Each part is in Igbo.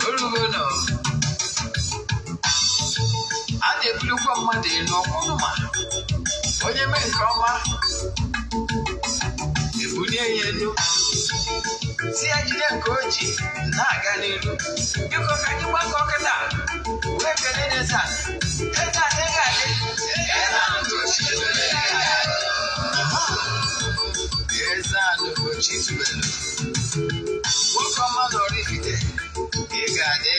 Orugo a na-ebulikwa mmadụ elu ọkwụnụma onye mee nke ọma ebulie ya elu si ya jide nke o ji na-aga n'ilu. Biko ka anyị gbakọ kịta wee kelee eze a. Eze a ga-adị. Eze a Ugochi tubelu. Nwoke ọma na Oraifite, ị ga-adị.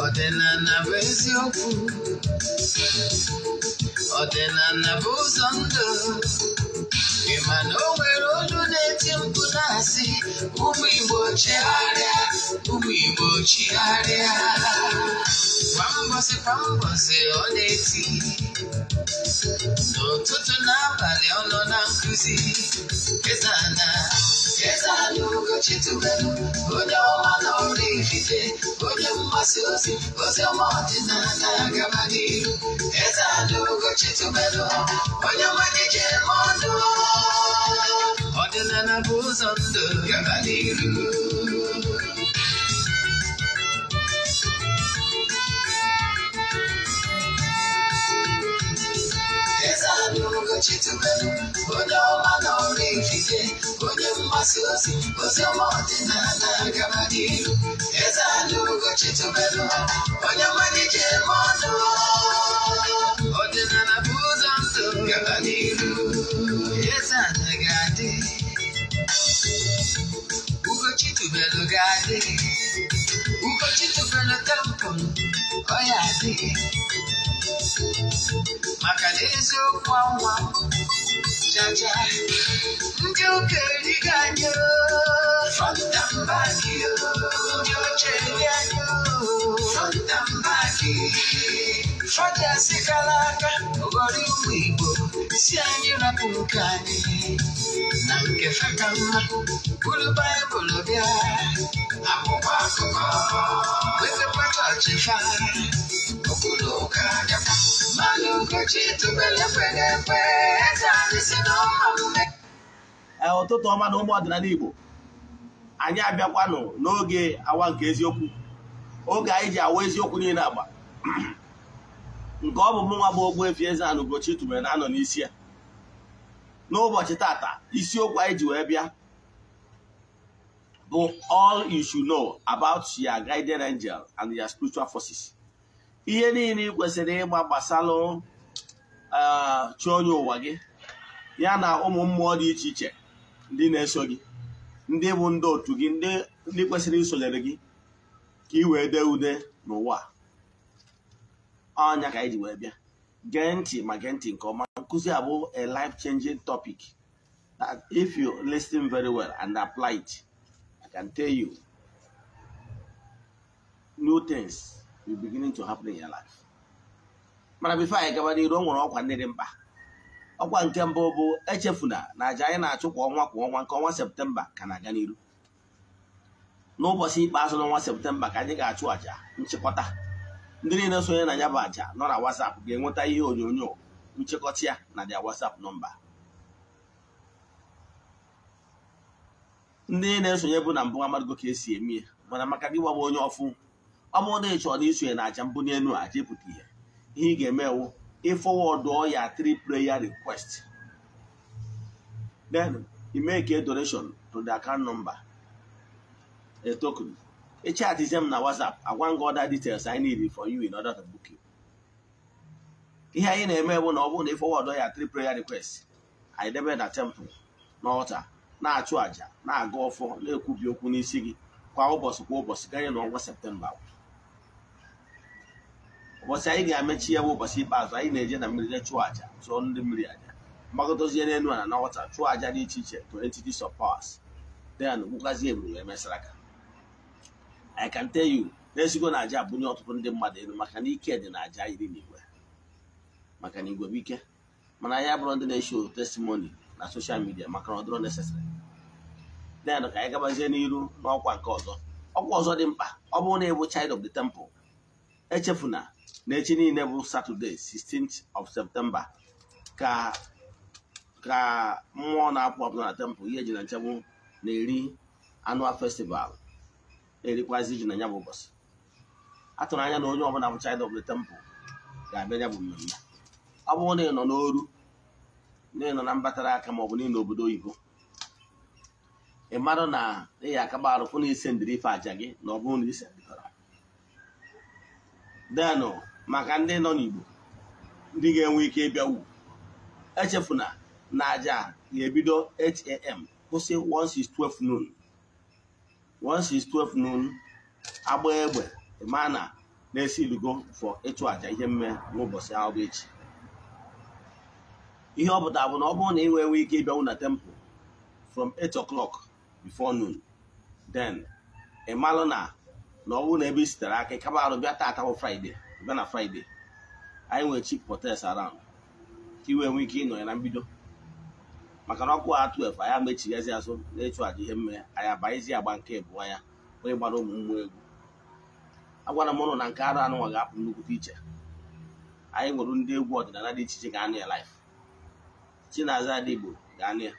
Ọdịnala bụ eziokwu, ọdịnala bụ ụzọ ndụ. Ị ma na o nwere olu na-eti mkpu na-asị ụmụ Igbo chigharịa, ụmụ Igbo chigharịa. Kwa mbọsị kwa mbọsị ọ na-eti, n'ụtụtụ n'abalị ọ nọ na nkụzi. Eze-Ana, Eze-Ana Ugochi tubelu, onye ọma na Oraifite, onye mgbasa ozi, ozi ọma ọdịnala gaba n'iru. Eze-Ana Ugochi tubelu, onye ọma ji eme ọnụ. Ọdịnala bụ ụzọ ndụ gaba n'iru. Eze-Ana Ugochi tubelu, onye ọma na Oraifite, onye mgbasa ozi, ozi ọma ọdịnala gaba n'iru. Eze-Ana Ugochi tubelu, onye ọma ji eme ọnụ. Ọdịnala bụ ụzọ ndụ gaba n'iru. Eze-Ana ga-adị, Ugochi tubelu ga-adị, Ugochi tubelu temple ọ ya adị. Maka na eziokwu anwa chacha ndị ụka erigo anyị, front and back, ndị oche eri anyị, front and back. Fada sikala aka ghọrọ ụmụ Igbo si anyị rapụ nke anyị na nke fe ka mma. Buru Baịbụl bịa akwụkwọ akụkọ wepekwa chọọchị fa okpuru ụka gakwa. Mmanụ Ugochi tubelu ekweghị ekwe, eze anyị si n'ọma mme. Ụtụtụ ọma na ụmụ ọdịnala Igbo, anyị abịakwanụ n'oge awa nke eziokwu, oge anyị ji awa eziokwu niile agba. Nke ọ bụ mụnwa bụ Ogbuefi Eze-Ana Ugochi tubelu na-anọ n'isi ya. N'ụbọchị tata, isiokwu anyị ji wee bịa bụ all you should know about your guardian angel and your spiritual forces. Ihe niile ị kwesịrị ịgba gbasalụ chi onye ụwa gị ya na ụmụ mmụọ dị iche iche ndị na-eso gị, ndị bụ ndị otu gị, ndị kwesịrị isonyere gị ka ị wee dee ude n'ụwa. Ọnya ka anyị ji wee bịa. Gee ntị ma gee ntị nke ọma. Nkụzi a bụ a life-changing topic that if you listen very well and apply it, I can tell you new things will be beginning to happen in your life. Mana before anyị gaba n'iru, o nwere ọkwa ndị dị mkpa. Ọkwa nke mbụ bụ echefuna na aja anyị na-achụ kwa ọnwa kwa ọnwa nke ọnwa Septemba ka na-aga n'iru. N'ụbọchị ikpeazụ n'ọnwa Septemba ka anyị ga-achụ aja nchịkọta. Ndị niile sonye na ya bụ aja nọ na WhatsApp ga-enweta ihe onyonyo nchịkọta ya na their WhatsApp nọmba. Ndị na-esonye bụ na mbụ amadịgo ka esi eme ya, mana maka gị gbabụ onye ọfụ, ọ bụrụ na ị chọrọ isonye na aja mbụ n'elu aja ịpụta ihe, ihe ị ga-eme wụ ịfọwọdụ ya 3 prayer request, then you make a donation to the account number, a token. Ị chat m na WhatsApp, agwa gị other details I need for you in order to book you. Ihe anyị na-eme bụ na ọ bụrụ na ịfọwọdụ ya 3 prayer request, anyị debe na temple n'altar, na-achụ àjà, na-aga ọfọ, na-ekwubi okwu n'isi gị kwa ụbọchị kwa ụbọchị ganye n'ọnwa Septemba. Ụbọchị anyị ga-emechi ya bụ ụbọchị ikpeazụ anyị na-eje na mmiri je chụọ àjà, chụọ ndị mmiri àjà, mgbakọtazie n'elu ala na altar, chụọ àjà dị iche iche to entities of powers, then gwukazie eburu wee mesara aka. I can tell you na-esigo na àjà abụnye ọtụtụ ndị mmadụ elu, maka na ike dị na àjà iri na igwe, maka na igwe bụ ike. Mana anyị abụrụ ndị na-esho testimony na social media maka na ọ dịrọ necessary. Then ka anyị gabazie n'iru n'ọkwa nke ọzọ. Ọkwa ọzọ dị mkpa, ọ bụrụ na ị bụ child of the temple, echefuna na echi niile bụ Saturday 16th of September ka ka mmụọ na-apụ apụ na temple ihe ji na nchegbu na-eri annual festival, na-erikwazi ji na ya bụ ụbọchị. A tụrụ anya na onye ọbụla bụ child of the temple ga-abịa ya bụ mmemme. Ọ bụrụ na ị nọ n'oru, na ị nọ na mbatara aka, ma ọ bụ na ị n'obodo oyibo, ị marụ na ị ya akaba arụ fụ na ise ndịrị ife aja gị na ọ bụrụ na ise ndịkọrọ denụ. Maka ndị nọ n'Igbo, ndị ga-enwe ike ịbịawu, echefuna na aja ga-ebido 8 a.m. kwụsị once is 12 noon. Once is 12 noon, agba egbe, ma na na-esi ilugo for ịchụ aja ihe mme n'ụbọchị ahụ bụ echi. Ihe ọ pụtara bụ na ọ bụrụ na ị nwee ike ịbịanwu na temple from 8 o'clock before noon, then ị malụ na ọ bụrụ na ebe i sitere aka, ịkaba arụ bịa taata bụ Friday, bịa na Friday. Anyị nwere cheap hotels around ka i wee nwee ike ịnọ ya na mbido, maka na ọkụ a 12, anyị amechighazi azụ na-ịchụ aja ihe mme. Anyị abanyezie agba nke abụọ ya, onye gbara ụmụ mmụọ egwu. Agwara m ụnụ na nke arụ anụnwa ga-apụ nnukwute iche. Anyị nwere ndị egwu ọdịnala dị iche iche ga-anụ ya live. Chinaza Adigbo ga-anụ ya,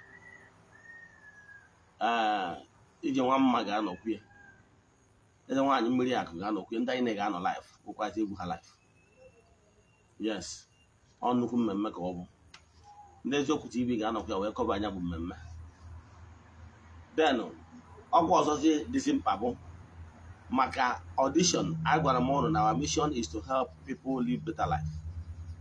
ee, ije nwa mma ga-anọkwu ya, eze nwaanyị mmiri akụ ga-anọkwu ya, ndị anyị na-ga-anọ live bụkwazi egwu ha live. Yes, ọ nnukwu mmemme ka ọ bụ. Ndị Eziokwu TV ga-anọkwu ya wee kọba anya bụ mmemme. Then ọkwa ọzọzi dịzi mkpa bụ maka audition. A gwara m ụnụ na our mission is to help people live better life.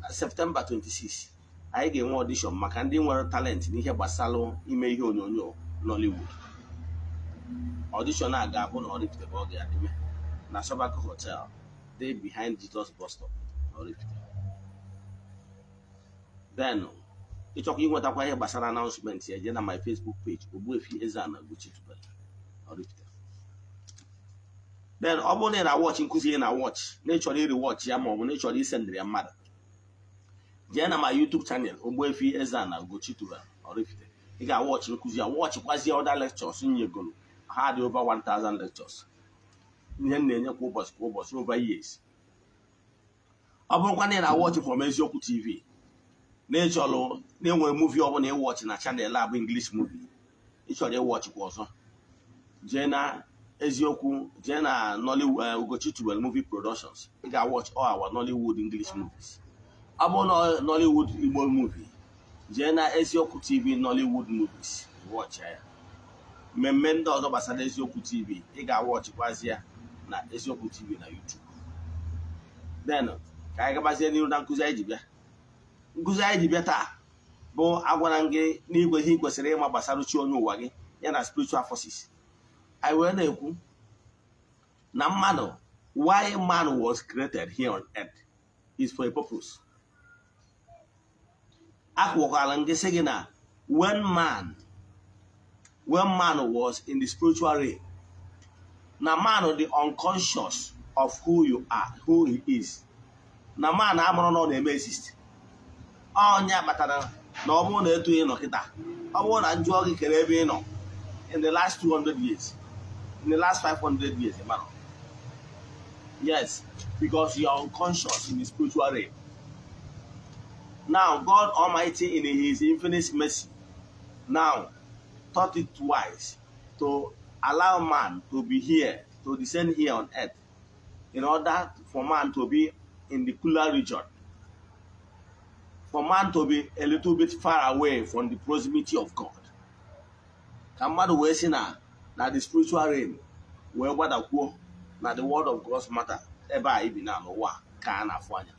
Na September 26, anyị ga-enwe audition maka ndị nwere talent n'ihe gbasara ime ihe onyonyo Nollywood. Audition a ga-abụ na Oraifite ka ọ ga-adịme, na Sobako Hotel dị behind Jesus bus stop na Oraifite. Then ịchọkwa ịnwetakwa ihe gbasara announcement ya, jee na my Facebook page, Ogbuefi Eze-Ana Ugochi Tubelu Oraifite. Then ọ bụrụ na ị na-watch nkụzi ị na-watch, na ị chọrọ iri watch ya, ma ọ bụ na ị chọrọ isendịrị ya mmadụ, jee na my YouTube channel, Ogbuefi Eze-Ana Ugochi Tubelu Oraifite. Ị ga-watch nkụzi ya, watchkwazie other lectures nyegoro. Ha dị over 1000 lectures, ihe m na-enye kwa ụbọchị kwa ụbọchị over years. Ọ bụrụkwa na ị na-watch from Eziokwu TV, na ịchọrọ na-enwere movie ọbụla ịwatch na channel a bụ English movie, ị chọrọ ịwatchkwa ọzọ, jee na Eziokwu, jee na Nollywood, Ugochi Tubelu Movie Productions. Ị ga-watch all our Nollywood English movies. Ọ bụrụ na Nollywood Igbo movie, jee na Eziokwu TV Nollywood movies, watch ya. Mmemme ndị ọzọ gbasara Eziokwu TV, ị ga-awatchikwazi ya na Eziokwu TV na YouTube. Then ka anyị gabazie n'iru na nkụzi anyị ji bịa. Nkụzi anyị ji bịa taa bụ, agwara m gị n'igwe, ihe ị kwesịrị ịma gbasara chi onye ụwa gị ya na spiritual forces. Anyị wee na-ekwu na mmadụ, why man was created here on earth is for a purpose. Akwụkwara m gị sị gị na when man was in the spiritual realm, na man dị unconscious of who you are, who he is, na man amụrụ na ọ na-eme exist. Ọnya kpatara na ọ bụrụ na etu ị nọ kịta, ọ bụrụ na njụọ gị kere ebe ị nọ in the last 200 years, in the last 500 years, ị mara. Yes, because you are unconscious in the spiritual realm. Now God Almighty, in his infinite mercy, now thought it wise to allow man to be here, to descend here on earth, in order for man to be in the cooler region, for man to be a little bit far away from the proximity of God. Ka mmadụ wee sị na the spiritual realm wee gbadakwuo na the world of gross matter ebe a ibi na n'ụwa ka a na-afụ anya,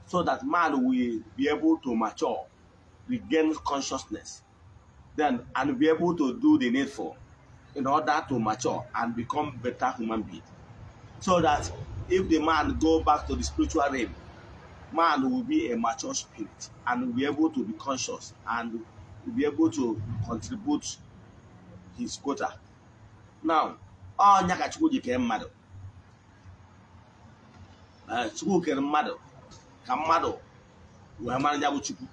so that man will be able to mature, regain consciousness, then and be able to do the needful in order to mature and become better human being, so that if the man go back to the spiritual realm, man will be a mature spirit and will be able to be conscious and will be able to contribute his quota. Now, ọnya ka Chukwu ji kee mmadụ. Ee, Chukwu kere mmadụ ka mmadụ wee mara ya bụ Chukwu,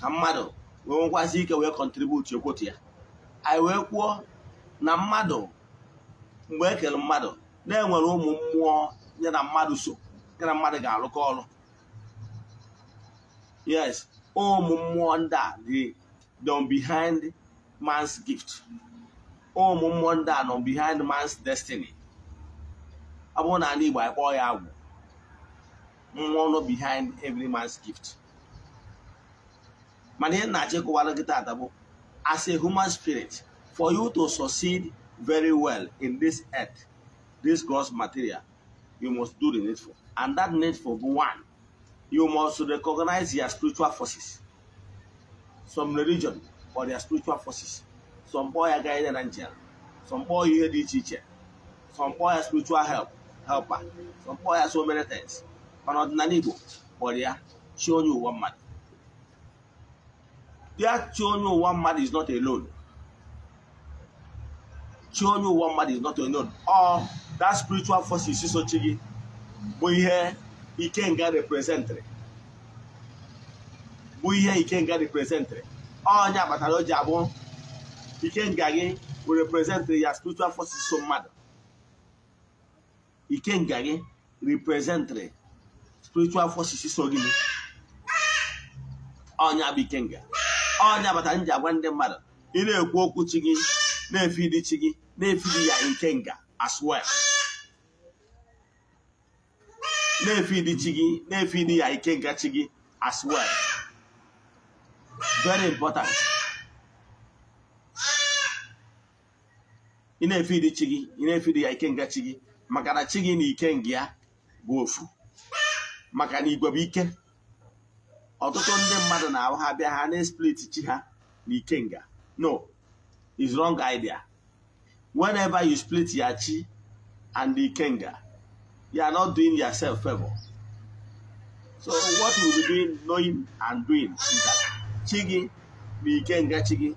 ka mmadụ wee nwekwazị ike wee contribute quota ya. Anyị wee kwuo na mmadụ mgbe e kere mmadụ na-enwere ụmụ mmụọ ya na mmadụ so ya na mmadụ ga-arụkọ ọrụ. Yes, ụmụ mmụọ ndị a dị behind man's gift. Ụmụ mmụọ ndị a nọ behind man's destiny. Ọ bụrụ na ala Igbo akpọọ ya agwụ, mmụọ nọ behind every man's gift. Mana ihe na-achọ ịkọwara gị taata bụ, as a human spirit, for you to succeed very well in this earth, this gross material, you must do the needful. And that needful, one, you must recognize your spiritual forces. Some religion for their spiritual forces. Some boy are guided angel. Some boy you hear the teacher. Some boy are spiritual helper. Some boy are so many things. But not Nanibo, but yeah, showing you one man. That showing you one man is not alone. Showing you one man is not alone. Or that spiritual force is so chigi. But here he can get represented. But here he can get represented. Oh, yeah, but I don't jabo. He can get will represent your spiritual forces so mad. He can get represent spiritual forces so gini. Oh, yeah, be kenga. Oh, yeah, but I don't jabo them mad. In a woku chigi, ne feed chigi, ne feed ya in kenga as well. Ne feed chigi, ne feed ya ikenga chigi as well. Very important. Ị na-efidi chi gị, ị na-efidi ya ikenga chi gị, maka na chi gị na ikenga ya bụ ofu. Maka na igwe bụ ike. Ọtụtụ ndị mmadụ na-ahụ ha bịa ha na-split chi ha na ikenga. No, it's wrong idea. Whenever you split your chi and the ikenga, you are not doing yourself favor. So what we will be doing, knowing and doing is that chi gị na ikenga chi gị,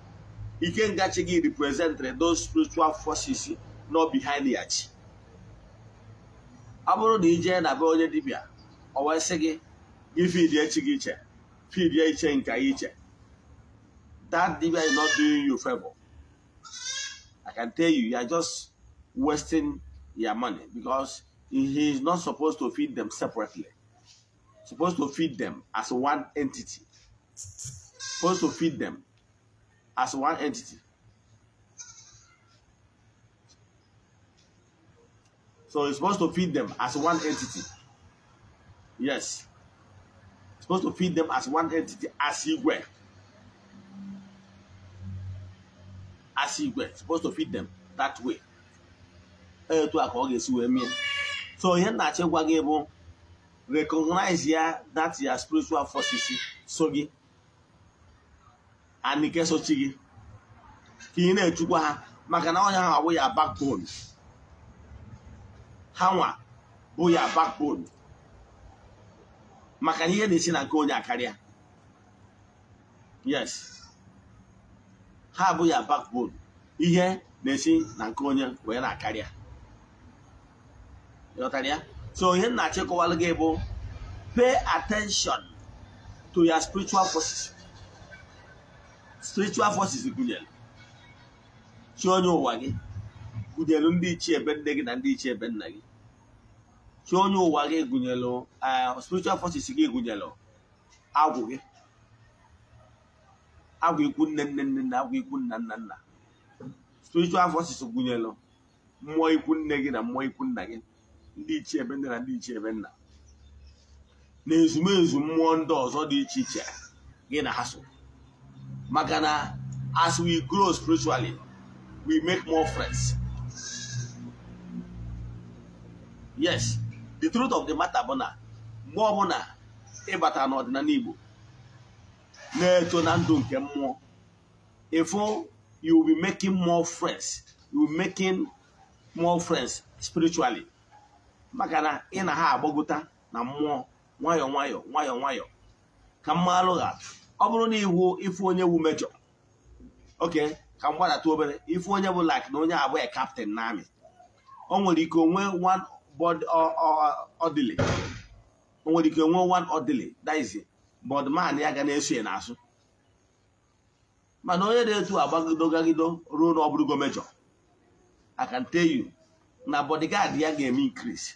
ikenga chi gị represent those spiritual forces not behind your chi. Ọ bụrụ na ije na be onye dibịa, o wee sị gị gị feed chi gị iche, feed iche nke iche. That dibịa is not doing you favor. I can tell you, you are just wasting your money because he is not supposed to feed them separately. Supposed to feed them as one entity. Supposed to feed them as one entity. So you're supposed to feed them as one entity. Yes. Supposed to feed them as one entity, as Igwe. As Igwe. Supposed to feed them that way. So here na recognize here that your spiritual forces so gị and nke so chi gị ka ị na-echukwa ha maka na ọnya ha bụ ya backbone. Ha nwa bụ ya backbone. Maka na ihe na-esi na nke onye akarịa. Yes. Ha bụ ya backbone. Ihe na-esi na nke onye wee na-akarịa. Ịghọtara ya? So ihe na-achịkọwalụ gị bụ pay attention to your spiritual forces. Spiritual forces gụnyere chi onye ụwa gị, gụnyere ndị ichie ebe nne gị na ndị ichie ebe nna gị. Chi onye ụwa gị gụnyere spiritual forces gị gụnyere agwụ gị, agwụ ikwu nne nne nne na agwụ ikwu nna nna nna. Spiritual forces gụnyere mmụọ ikwu nne gị na mmụọ ikwu nna gị, ndị ichie ebe nne na ndị ichie ebe nna, na ezumezu mmụọ ndị ọzọ dị iche iche gị na ha so. Maka na as we grow spiritually, we make more friends. Yes, the truth of the matter bụ na mgbe ọbụla ịbata n'ọdịnala Igbo na-eto na ndụ nke mmụọ, ifo you will be making more friends. You will be making more friends spiritually. Maka na ị na ha agbagota na mmụọ nwayọ nwayọ nwayọ nwayọ. Ka mma alụgha, ọ bụrụ na iwu ifu onye wu mejọ, okay, ka m gbadata obere, ifu onye bụ like na onye abụọ captain na amị, o nwere ike onwe one body orderly, o nwere ike onwe one orderly, that is it, but man ya ga na-eso ya n'azụ. Mana onye na-etu agbagido gagido ruo na ọ bụrụgo mejọ, I can tell you, na bodyguard ya ga-eme increase.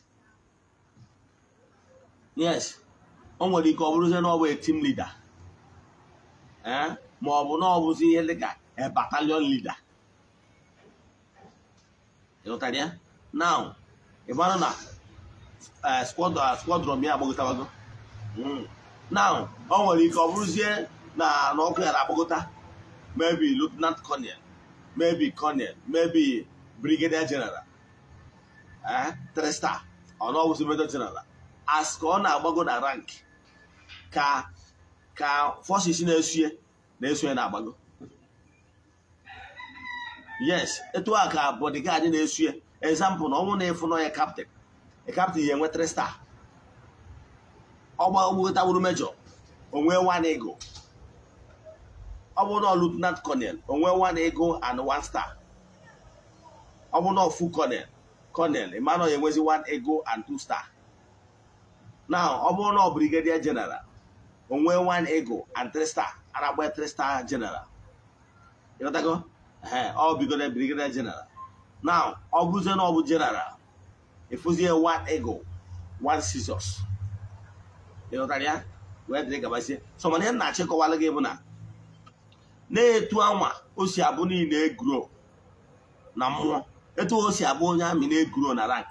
Yes, o nwere ike ọ bụrụzie na ọ bụ a team leader, ma ọ bụ na ọ bụzi ihe dịka a battalion leader. Ịghọtara ya? Now, ị mara na squadron ya agbagotabago. Now, o nwere ike ọ bụrụzie na ọkụ ya na-agbagota, maybe lieutenant colonel, maybe colonel, maybe brigadier general, 3 star, ọ na ọ bụzi major general. As ka ọ na-agbago na rank, ka forces na-esie na-eso na-agbago. Yes, etu a ka bodyguard na-esie. Example, na ọnwụ na-efu na ya captain, a captain ya enwe 3 star, ọ gbagotawuru major, onwe 1 eagle. Ọ bụrụ na lieutenant colonel, onwe 1 eagle and 1 star. Ọ bụrụ na full colonel, ịma ya enwezi 1 eagle and 2 star. Now, ọ bụrụ na brigadier general, onwe 1 eagle and 3 star, a na-agba 3 star general. Ịghọtago? Ọ bigoro brigadier general. Now, ọ bụrụzie na ọ bụ general, ịfụzie 1 eagle, 1 scissors. Ịghọtara ya? Wee dịrị gabazie. So mana ihe m na-achịkọwala gị bụ na na-etu anwa o si abụ niile e-grow na mmụọ, etu o si abụ onye army na-e-grow na rank,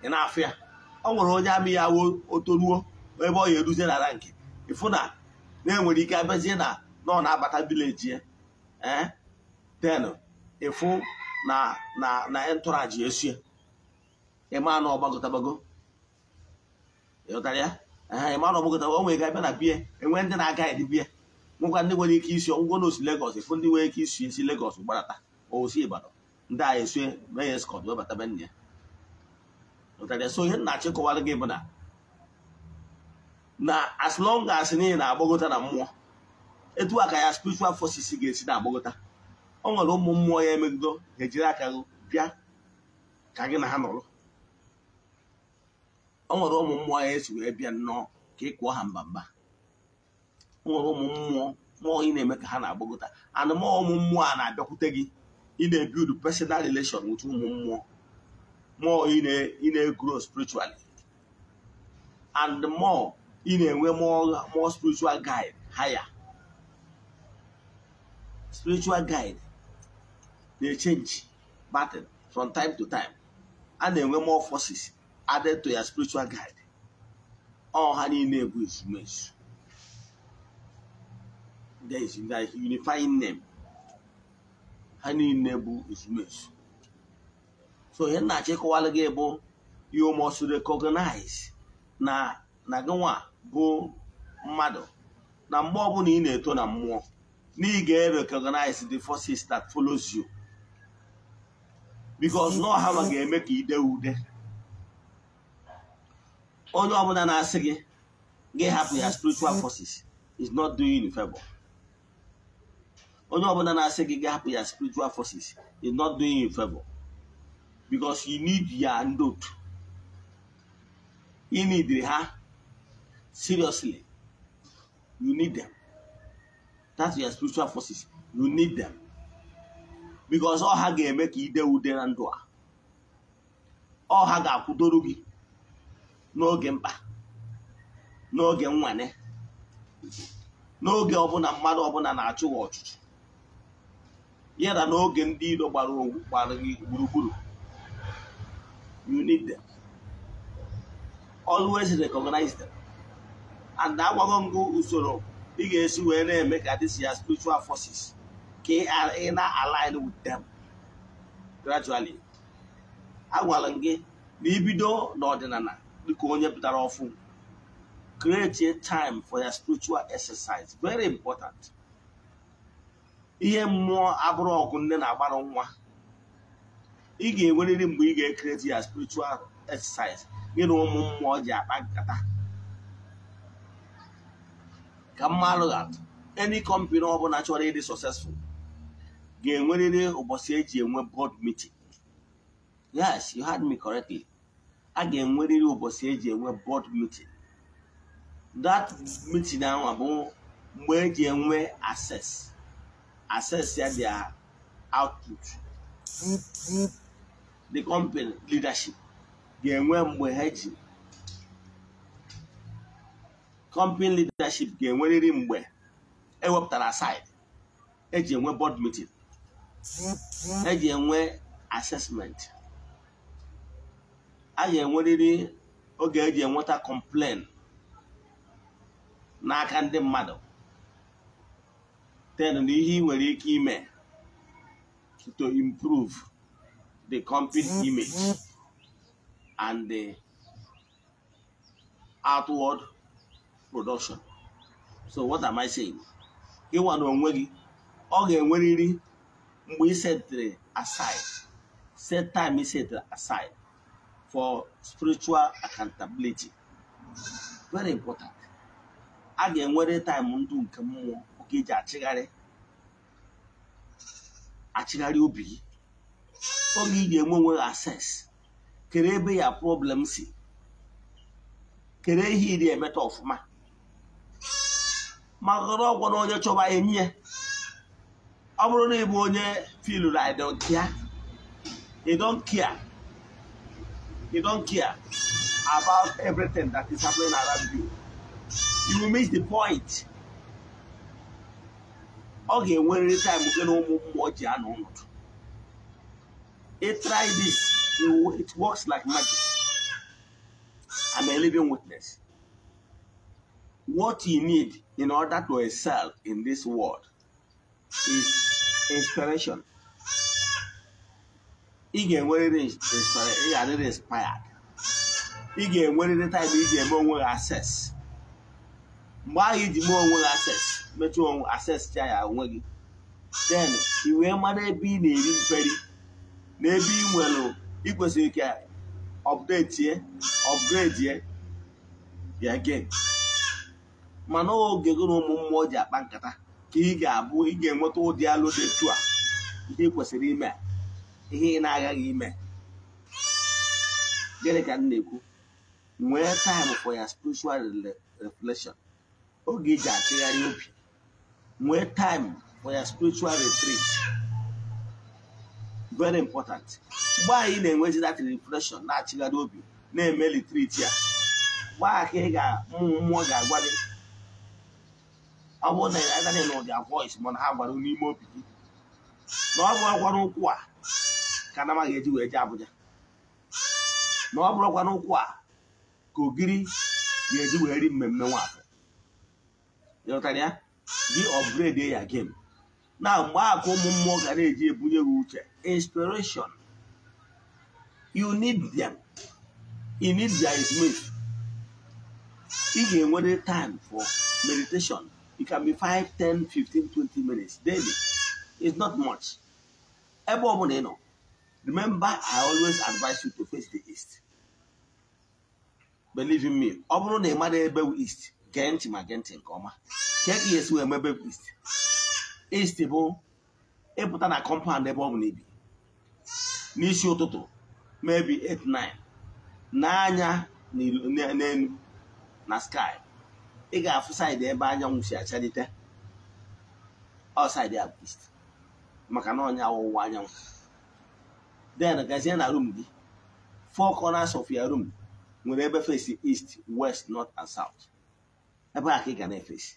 ị na-afụ ya. Ọ nwere onye army ya wo otoruo ebe ọ ya eruzie na rank, ịfụ na na-enwere ike abịazie na ọ na-abata village ya, ee, then ịfụ na entourage esie, ịma na ọgbagotabago. Ịghọtara ya? Ee, ịma na ọgbagotabago. O nwere ike abịa na bie, enwe ndị na-aga edi bie, nwekwa ndị nwere ike isi ọgwụgwọ n'osi Lagos. Ịfụ ndị nwere ike isi esi Lagos gbadata osi Ibadan, ndị agha esue mee ya escort wee bata be nne ya. Ịghọtara ya? So ihe m na-achịkọwara gị bụ na as long as niile na-agbagota na mmụọ, etu a ka ya spiritual forces ga-esi na-agbagota. O nwere ụmụ mmụọ ya emegido ga-ejiri aka gị bịa ka gị na ha nọrọ. O nwere ụmụ mmụọ ya esi wee bịa nnọọ ka ị kụọ ha mba mba. O nwere ụmụ mmụọ mmụọ ị na-eme ka ha na-agbagota, and mmụọ ụmụ mmụọ a na-abịakwute gị. Ị na-ebuild personal relation with ụmụ mmụọ mmụọ, ị na-grow spiritually, and the more ị na-enwe more spiritual guide, higher spiritual guide na-change pattern from time to time. A na-enwe more forces added to your spiritual guide. Ọ ha niile bụ ezumezu. There is a unifying name. Ha niile bụ ezumezu. So ihe na-achọ ịkọwalụ gị bụ you must recognize na gị nwa bụ mmadụ, na mgbe ọbụla ị na-eto na mmụọ, na ị ga-recognize the forces that follows you, because na ọha ma ga-eme ka ide ude. Onye ọbụla na-asị gị gị hapụ ya spiritual forces is not doing you favor. Onye ọbụla na-asị gị gị hapụ ya spiritual forces is not doing you favor, because you need ya ndị otu. You need ha seriously. You need them. That's your spiritual forces. You need them because ọ ha ga-eme ka ide ude na ndụ a. Ọ ha ga-akwụdoro gị n'oge mkpa, n'oge nwane, n'oge ọbụla mmadụ ọbụla na-achụ gị ọchụchụ ya, na n'oge ndị iro gbara ogwu gbara gị gburugburu. You need them. Always recognize them. And agwago m gị usoro ị ga-esi wee na-eme ka this your spiritual forces ka ị na-align with them gradually. Agwara m gị na ibido n'ọdịnala dịka onye pụtara ọfụ, create a time for your spiritual exercise. Very important. Ihe mmụọ abụrụ ọgụ nne na-agbara nwa. Ị ga-enwerịrị mgbe ị ga-ecreate ya spiritual exercise gị na ụmụ mmụọ ji akpa nkata. Ka mmalụ atụ, any company ọbụla chọrọ ịdị successful ga-enwerịrị ụbọchị eji enwe board meeting. Yes, you heard me correctly. A ga-enwerịrị ụbọchị eji enwe board meeting. That meeting ahụ bụ mgbe eji enwe access ya their output. The company leadership ga-enwe mgbe ha ji company leadership ga-enwerịrị mgbe ewepụtara aside eji enwe board meeting, eji enwe assessment, a ga-enwerịrị oge eji enweta complain n'aka ndị mmadụ, then na ihe ị nwere ike ime to improve the company image and the outward production. So what am I saying? Ịwa na onwe gị, ọ ga-enwerịrị mgbe ị setịrị aside, set time ị setịrị aside for spiritual accountability. Very important. A ga-enwere time ndụ nke mmụọ oge eji achịgharị obi gị, oge ị ga-enwe onwe access kere ebe ya problem si, kere ihe iri emeta ọfụma, ma ghọrọ ọgwọ na onye chọba enyi ya. Ọ bụrụ na ị bụ onye feel I don't care, you don't care, you don't care about everything that is happening around you, you will miss the point. Ọ ga-enwerịrị time gị na ụmụ mmụọ ji anọ ọnọdụ. You try this, it works like magic. I'm a living witness. What you need in order to excel in this world is inspiration. Ị ga-enwerịrị ị ga-adịrị inspired. Ị ga-enwerịrị time ị ga-eme onwe gị access. Mgbe ahụ iji mee onwe gị access, metụ onwe access cha ya onwe gị, then i wee mara ebe ị na-eri mperi na ebe ị nwere ị kwesịrị ka update ye, upgrade ye ya again. Mana oge gị na ụmụ mmụọ ji akpa nkata ka ị ga-abụ ị ga-enweta ụdị alụ dị etu a, ihe ị kwesịrị ime, ihe ị na-agaghị ime. Gịnị ka m na-ekwu? Nwee time for your spiritual reflection. Oge iji achịgharị obi. Nwee time for your spiritual retreat. Very important. Mgbe anyị na-enwezi that reflection na-achịgharị obi na-eme retreat ya, mgbe ahụ ka ị ga mmụọ ga-agwa gị, ọ bụrụ na ị agaghị nụ their voice, mana ha gwara n'ime obi gị na ọ bụrụkwa n'ụkwụ a ka Anama ga-eji wee jee Abuja, na ọ bụrụkwa n'ụkwụ a ka Ogiri ga-eji wee ri mmemme Nwafọ. Ịghọtara ya? Gị upgrade ya game. Na mgbe ahụ ka ụmụ mmụọ ga na-eji ebunye gị uche, inspiration. You need them. You need their smith. Ị ga-enwere time for meditation. It can be 5, 10, 15, 20 minutes daily. It's not much. Ebe ọ bụla ị nọ, remember I always advise you to face the east. Believe in me. Ọ bụrụ na ị mara ebe bụ east, gee ntị ma gee ntị nke ọma. Ka ka esi wee mebe east? East bụ ịpụta na compound ebe ọ bụla ibi n'isi ụtụtụ, maybe 8, 9, n'anya n'elu na sky, ị ga-afụ side ebe anyanwụ si achalite. Ọ side ya bụ east, maka na ọnya ọwụwa anyanwụ. Then gazie na room gị, four corners of your room nwere ebe face east, west, north and south. Ebe a ka ị ga na-efesi.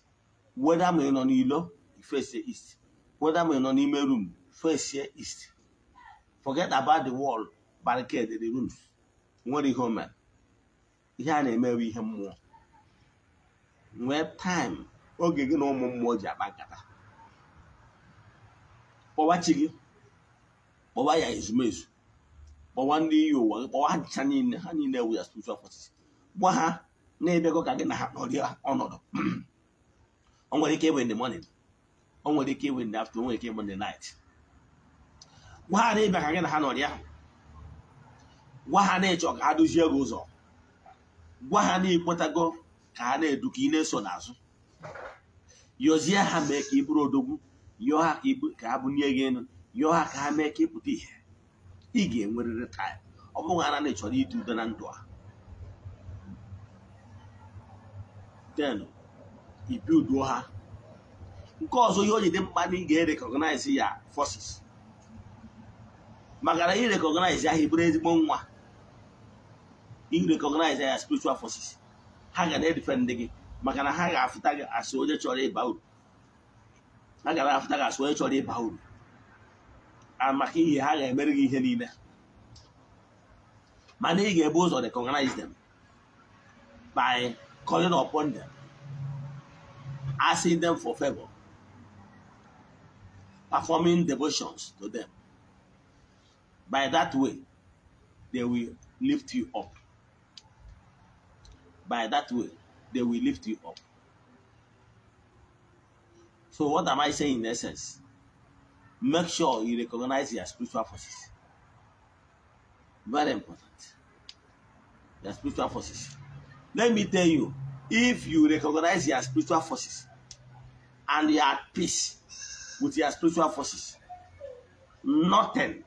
Whether ma ị nọ n'ilo, face east. Whether ma ị nọ n'ime room, face east. Forget about the wall barricade the rooms. Nwere ihe o mere. Ihe a na-emewe ihe mmụọ. Nwee time oge gị na ụmụ mmụọ ji akpa nkata. Kpọwa chi gị, kpọwa ya ezumezu, kpọwa ndị iyi ụwa gị, kpọwa ncha niile, ha niile ewu ya spiritual forces. Gwa ha na-ebego ka gị na ha nọrịa ọnọdụ. O nwere ike ịbụ in the morning, o nwere ike ịbụ in the afternoon, o nwere ike ịbụ in the night. Gwa ha na-ebịa ka gị na ha nọrịa. Gwa ha na-ịchọ ka ha duzie gị ụzọ. Gwa ha na ikwetago ka ha na-edu ka ị na-eso n'azụ. Yọzie ha mee ka ị bụrụ odogwu, yọọ ha ka ha bunie gị elu, yọọ ha ka ha mee ka ị pụta ìhè. Ị ga-enwerịrị time. Ọ bụghị na ị chọrọ ịdị udo na ndụ a. Then i builduo ha. Nke ọzọ ihe o ji dị mkpa na ị ga-recognize ya forces. Maka na ị recognize ya, bụrụ ezigbo nwa, ị recognize ya spiritual forces, ha ga na-edefend gị, maka na ha ga-afụta gị asị onye chọrọ ịba uru. Ha ga na-afụta gị asị onye chọrọ ịba uru, maka ihe ha ga-emere gị ihe niile. Mana ị ga-ebu ụzọ recognize them by calling upon them, asking them for favor, performing devotions to them. By that way, they will lift you up. By that way, they will lift you up. So what am I saying in essence? Make sure you recognize your spiritual forces. Very important. Your spiritual forces. Let me tell you, if you recognize your spiritual forces and you are at peace with your spiritual forces, nothing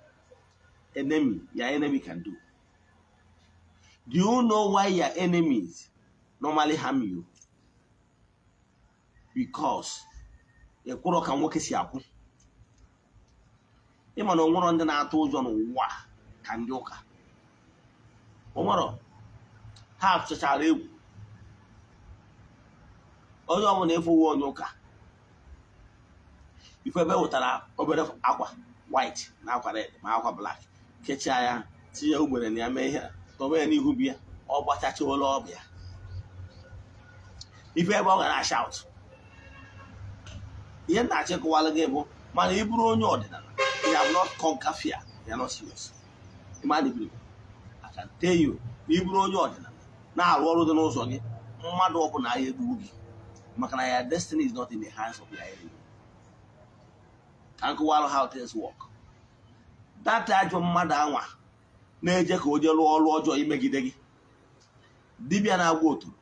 your enemy can do. Do you know why your enemies normally harm you? Because ekwuro ka nwoke si akwụ. Ịma na onwero ndị na-atụ ụjọ n'ụwa ka ndị ụka. Onwero ha tụchara egwu. Onye ọbụla efuwe onye ụka, ife ebe wetara obere akwa white na akwa red ma akwa black, kechaa ya, tinye ugbere na ya, mee ihe tọba ya n'ihu biya, ọ gbachachaola ọbịa. Ife ebe ọ ga na-shout. Ihe na-achịkọwala gị bụ mana ị bụrụ onye ọdịnala, you have not conquered fear, you are not serious. I can tell you, na ị bụrụ onye ọdịnala na-arụ ọrụ dị n'ụzọ gị, mmadụ ọbụla ahịa egbuwu gị, maka na your destiny is not in the hands of your enemy. Ka nkọwalụ how things work. That ajọ mmadụ anwa na-eje ka o jee rụọ ọrụ ọjọọ imegide gị, dibịa na-agwa otu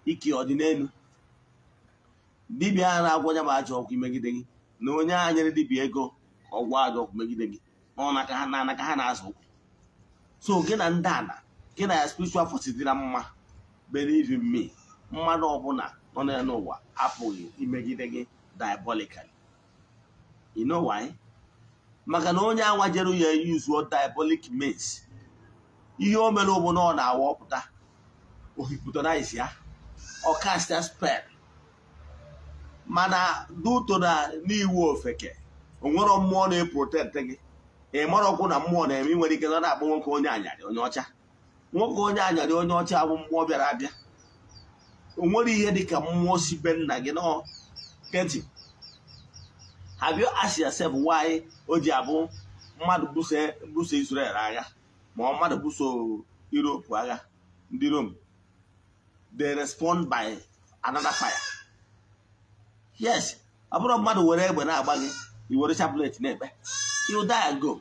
ike ọdịnelu, dibịa a na-agwa ya bụ ajọ ọgwụ imegide gị, na onye a nyere dibịa ego ka ọ gwa ajọ ọgwụ megide gị, na ha na ha na-azụ ụkwụ. So gị na ndị ana gị na ya spiritual forces dị na mma, believe in me, mmadụ ọbụla nọ n'ụwa apụghị imegide gị diabolically. You know why? Maka na onye anwa jere ya use diabolic means. Ihe o mere bụ na ọ na-awa ọpụta, o hypnotize ya, ọ cast a spell. Mana duto na n'iwu ofeke, o nwere mmụọ na-eprotect gị. Ị mara ọkwụ na mmụọ na-eme, nwere ike na-akpọ nwoke onye anyarị onye ọcha. Nwoke onye anyarị onye ọcha bụ mmụọ bịara abịa. O nwere ihe dị ka mmụọ si be nna gị nọ kenti. Have you asked yourself why o ji abụ mmadụ buso Israel agha, ma ọ mmadụ buso Europe agha, ndị Rome, they respond by another fire? Yes, ọ bụrụ mmadụ were egbe na-agba gị, i were chaplet na-ekpe, you die and go.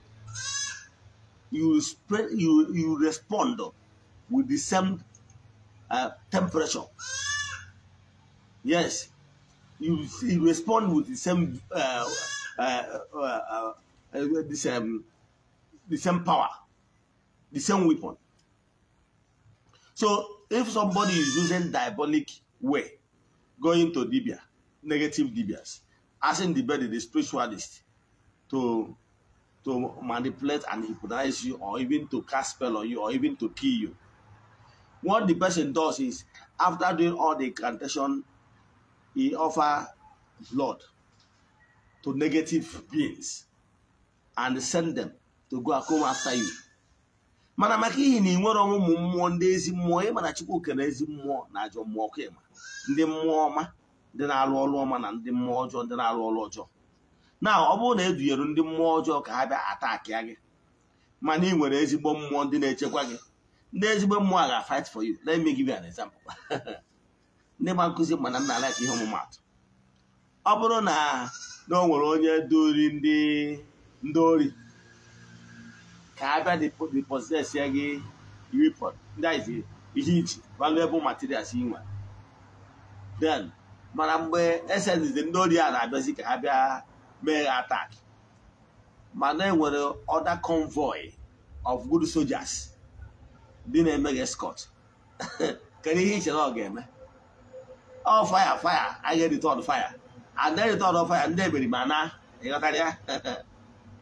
You respond with the same temperature. Yes, you respond with the same the same power, the same weapon. So if somebody is using diabolic way, going to dibia, negative dibias, asking the bed, the spiritualist, to manipulate and hypnotize you, or even to cast spell on you, or even to kill you, what the person does is, after doing all the incantation, he offers blood to negative beings and send them to go and come after you. Mana maka ihi na ị nwere ụmụ mmụọ ndị ezi mmụọ, ịma na Chukwu kere ezi mmụọ na ajọ mmụọ ka ịma, ndị mmụọ ọma ndị na-arụ ọrụ ọma na ndị mmụọ ọjọọ ndị na-arụ ọrụ ọjọọ. Na ọ bụrụ na edunyere ndị mmụọ ọjọọ ka ha bịa attack ya gị, mana ị nwere ezigbo mmụọ ndị na-echekwa gị, ndị ezigbo mmụọ ga-fight for you. Let me give you an example. Ndị ma nkụzi mana nna like ihe ọmụmatụ. Ọ bụrụ na o nwere onye dori ndị ori ka a bịa depossess ya gị weapon, that is ihe iji valuable materials ị nwere. Then mana mgbe essence ndị ori a na-abịazi ka ha bịa mee attack, mana e nwere other convoy of good soldiers dị na-eme gị escort. Kedu ihe iche na ọ ga-eme? Ọ fire fire, I get the third fire, and then the third fire, ndị eberi ma na ịghọtara ya.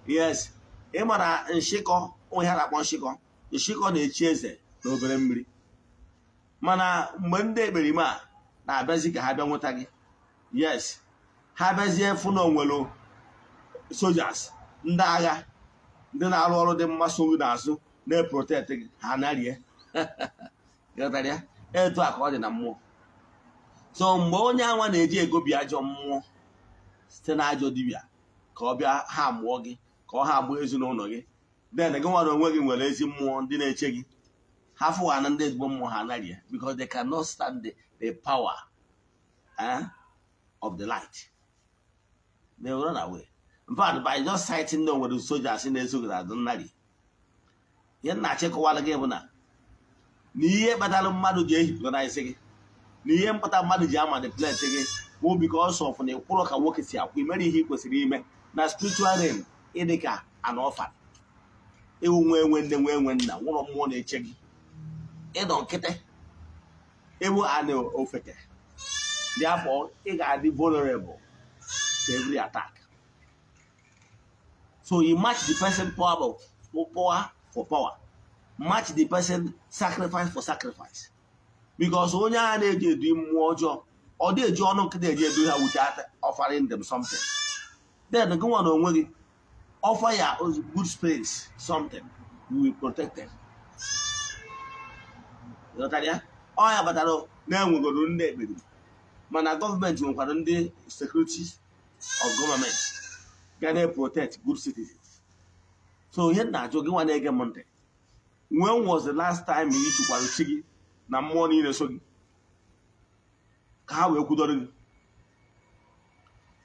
Yes, Ị ma na nshịkọ, onye ha na-akpọ nshịkọ, nshịkọ na-echi eze n'obere mmiri. Mana mgbe ndị ekperima a na-abịazi ka ha bịa nweta gị, yes, ha bịazie fụ na onwere soldiers, ndị agha, ndị na-arụ ọrụ dị mma so gị n'azụ na-eprotect gị, ha narie. Ghọtara ya? Etu a ka ọ dị na mmụọ. So mgbe onye anwa na-eji egobi ajọ mmụọ site na ajọ dibịa ka ọ bịa ha mụọ gị, ka ọ ha mụọ ezinụlọ gị, then gị nwere onwe gị nwere ezi mmụọ ndị na-eche gị, ha fụwa na ndị ezigbo mmụọ ha anaghị, because they cannot stand the power of the light. They will run away. In fact, by just sighting na onwere soldiers na-eso gị n'azụ nnarị. Ihe nna achịkọwala gị bụ na ihe kpatara mmadụ ji ehypnotize gị, na ihe mkpata mmadụ ji amanipulate gị bụ because of na ịkwụrụ ka nwoke si akwụ, imere ihe ị kwesịrị ime na spiritual realm. Ịdị ka an orphan, ewu nwe enwe nne nwe enwe nna, nwụrọ mmụọ na-eche gị, ịnọ nkịtị, ewu ana ofeke. Therefore, ị ga-adị vulnerable to every attack. So you match the person power for power for power, match the person sacrifice for sacrifice, because onye agha na-eji edu mmụọ ọjọọ, ọ dị eji ọnụ nkịtị eji edu ha without offering them something. Then gị nwa na onwe gị offer ya good space, something, you will protect them. Ghọtara ya? Ọ ya kpatara na-enwegoro ndị ekpere, mana gọọmenti nwekwara ndị security of government ga na-protect good citizens. So ihe m na-ajụ gị nwa na-ege m ntị, when was the last time ị chụkwara chi gị na mmụọ niile so gị ka ha wee kwudoro gị?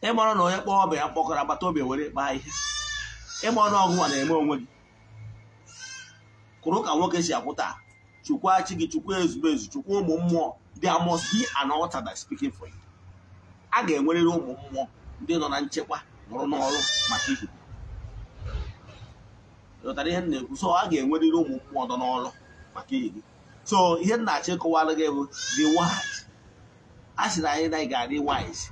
Ịmara na onye kpọọ ọbịa ya mkpọkọrọ agbata obi were kpaa ihe. Ịmara na ọgụ nwa na-eme onwe gị kwụrụ ka nwoke si akwụ taa. Chukwa chi gị, chukwa ezumezu, chukwa ụmụ mmụọ. There must be an altar that speaking for you. A ga-enwerịrị ụmụ mmụọ ndị nọ na nchekwa nọrọ n'ọrụ maka ihi. Ghọtara ihe m na-ekwu? So a ga-enwerịrị ụmụ mmụọ nọ n'ọrụ maka ihi gị. So ihe m na-achọ ịkọwara gị bụ the wise. A sị na anyị na ị ga-adị wise,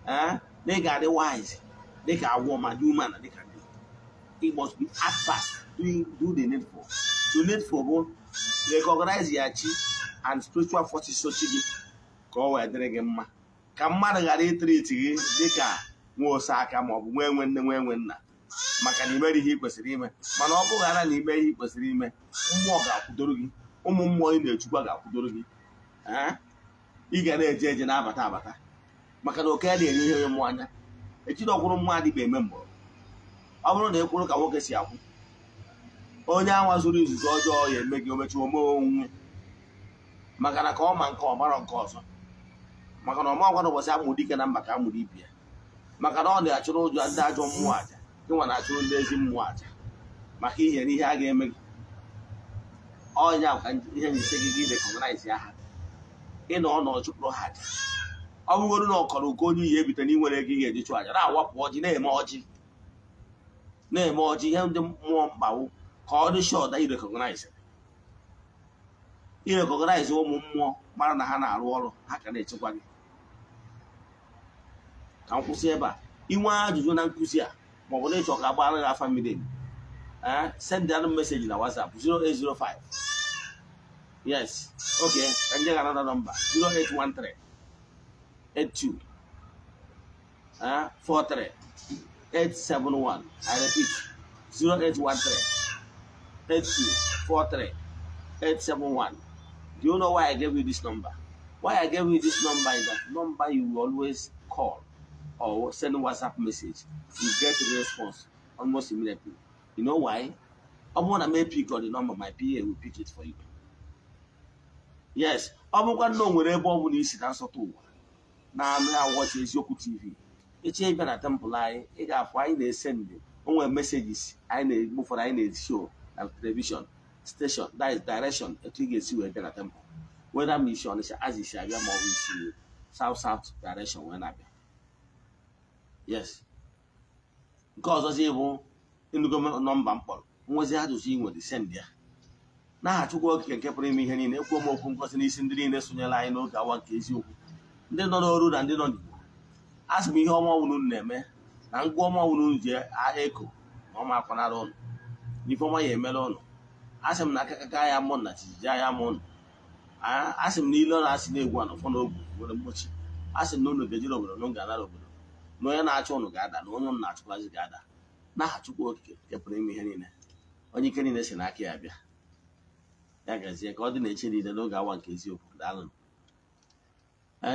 na ị ga-adị wise dịka agwọ ma dị umeala dịka ndị. It must be act fast, do the needful. The needful bụ recognize ya chi and spiritual forces so chi gị ka ọ wee dịrị gị mma, ka mmadụ ghara ịtịrịtị gị dịka nwa ose aka ma ọ bụ nwa enwe nne nwa enwe nna, maka na imere ihe ị kwesịrị ime. Mana ọ bụghara na ime ihe ị kwesịrị ime, mmụọ ga-akwụdoro gị, ụmụ mmụọ ị na-echukwa ga-akwụdoro gị. Ị ga na-eje eje na-abata abata, maka na oke a na-enye ihe mmụọ anya echiri ọkwụrụ mmụọ adịghị eme mgbọrọ. Ọ bụrụ na ị kwụrụ ka nwoke si akwụ, onye anwa zuru izuzu ọjọọ ya eme gị omechi ome onwe, maka na ka ọ ma nke ọ mara nke ọzọ, maka na ọma agwa n'ụbọchị amụrụ dike na mba ka amụrụ ibi ya, maka na ọ na-achụrụ ụjọ ndị ajọ mmụọ aja, gị nwa na-achụrụ ndị ezi mmụọ aja, maka ihe na ihe a ga-eme gị. Ọnya ka ihe njise gị gị recognize ya ha, ịnọ ọnọ chụpụrụ ha aja. Ọ bụgoro na ọkọrọ ụkọ onye iyi ebite na inwere ego ị ga-eji chụọ aja, na-awapụ ọjị, na-eme ọjị, na-eme ọjị. Ihe ndị mmụọ mkpawu ka ọ dị sure that you recognize, ị recognize ụmụ mmụọ, mara na ha na-arụ ọrụ ha ka na-echekwa gị. Ka m kwụsị ebe a. Inwe ajụjụ na nkụzi a ma ọ bụ na ịchọ ka agbara gị afa mmiri emi, send anụ message na WhatsApp 0805. Yes, okay, ka nje ga another number, 0813 82 43 871. I repeat, 0813 82 43 871. Do you know why I gave you this number? Why I gave you this number is that number you will always call or send WhatsApp message. You get a response almost immediately. You know why? I want to make pick on the number, my PA will pick it for you. Yes, ọ bụkwa na o nwere ebe ọ bụla isi na nsọtụ ụwa na-anụ awọchi Eziokwu TV, echi ịbịa na temple anyị, ị ga-afụ anyị na-esend onwe messages anyị na-egbu ụfọdụ anyị na-eshow na television station, that is direction etu ị ga-esi wee bịa na temple, whether ma isi Ọnịsha azị isi abịa ma ọ bụ isi south south direction wee na-abịa. Yes, nke ọzọzi bụ ịnụgo nọmba mkpọrọ nwezi ajụjụ ị nwere, send ya. N'aha Chukwu Okike nke pụrụ ime ihe niile, ekwuo m okwu ngosi n'isi ndị niile sonyere anyị n'oge awa nke eziokwu, ndị nọ n'oru na ndị nọ n'Igbo. A sị m ihe ọma ọbụla unu na-eme na ngwa ọma ọbụla unu ji eko na na ọma akwanara ụnụ, n'ife ọma ya emere ụnụ. Asị m na akakaka ya mụ na jijiji ya mụ ụnụ. Asị m na ile ọ na-asị na-egwu anọ fọ n'ogwu nwere mgbochi. Asị m na ụnụ ga-ejiri obodo na ụnụ ga-anara obodo, na onye na-achụ ụnụ ga-ada, na onye ụnụ na-achụkwazi ga-ada. N'aha Chukwu Okike nke pụrụ ime ihe niile, onye ike niile si n'aka ya bịa. Ya gazie ka ọ dị na-eche niile n'oge awa nke eziokwu. Daalụ.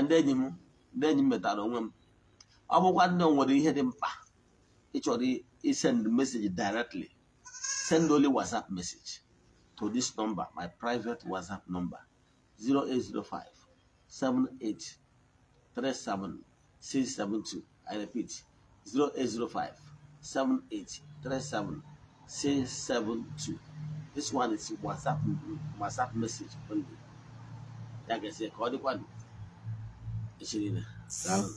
Ndị enyi m metara onwe m. Ọ bụkwa ndị nwere ihe dị mkpa ị chọrọ isend message directly, send only WhatsApp message to this number, my private WhatsApp number, 0805 78 37 672. I repeat, 0805 78 37 672. This one is WhatsApp message only. Ya gazie ka ọ dịkwa echi niile. Daalụ.